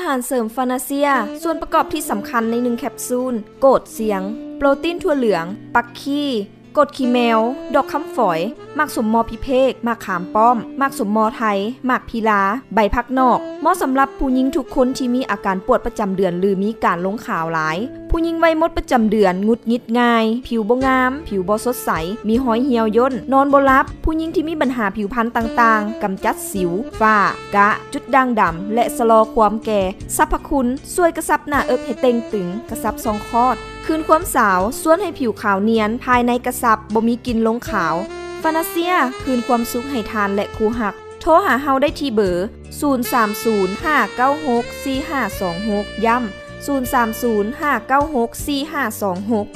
ສານເສີມຟານາເຊຍ ສ່ວນປະກອບທີ່ສຳຄັນໃນໜຶ່ງແຄັບຊູນ ໂກດຊຽງ, ໂປຣຕີນຖົ່ວເຫຼືອງ, ປັກຄີ, ກົດຂີ້ແມວ, ດອກຄຳຝອຍ, ໝາກສົມມໍພິເພກ, ໝາກຂາມປ້ອມ, ໝາກສົມມໍໄທ, ໝາກພີລາ, ໃບຜັກນອກ. ເໝາະສຳລັບຜູ້ຍິງທຸກຄົນທີ່ມີອາການປວດປະຈຳເດືອນ ຫຼື ມີການລົງຂາວຫຼາຍ. ຜູ້ຍິງໄວໝົດປະຈຳເດືອນ ຫງຸດຫງິດງ່າຍ, ຜິວບໍ່ງາມ, ຜິວບໍ່ສົດໃສ, ມີຮອຍຫ່ຽວຍ່ນ, ນອນບໍ່ຫຼັບ. ຜູ້ຍິງທີ່ມີບັນຫາຜິວພັນຕ່າງໆ, ກຳຈັດສິວ, ຝ້າ, ກະ, ຈຸດດ່າງດຳ ແລະ ຊະລໍຄວາມແກ່. ສັບພະຄຸນ: ຊ່ວຍກະຊັບໜ້າເອິກໃຫ້ເຕ່ງຕຶງ, ກະຊັບຊ່ອງຄອດ, ຄືນຄວາມສາວ, ຊວນໃຫ້ຜິວຂາວນຽນ, ພາຍໃນກະຊັບ, ບໍ່ມີກິ່ນລົງຂາວ. ຟານາເຊຍ ຄືນຄວາມສຸກໃຫ້ທ່ານ ແລະ ຄູ່ຮັກ. ໂທຫາເຮົາໄດ້ທີ່ເບີ ສູນສາມສູນ ຫ້າເກົ້າຫົກ ສີ່ຫ້າສອງຫົກ ຢ້ຳ ສູນສາມສູນ ຫ້າເກົ້າຫົກ ສີ່ຫ້າສອງຫົກ.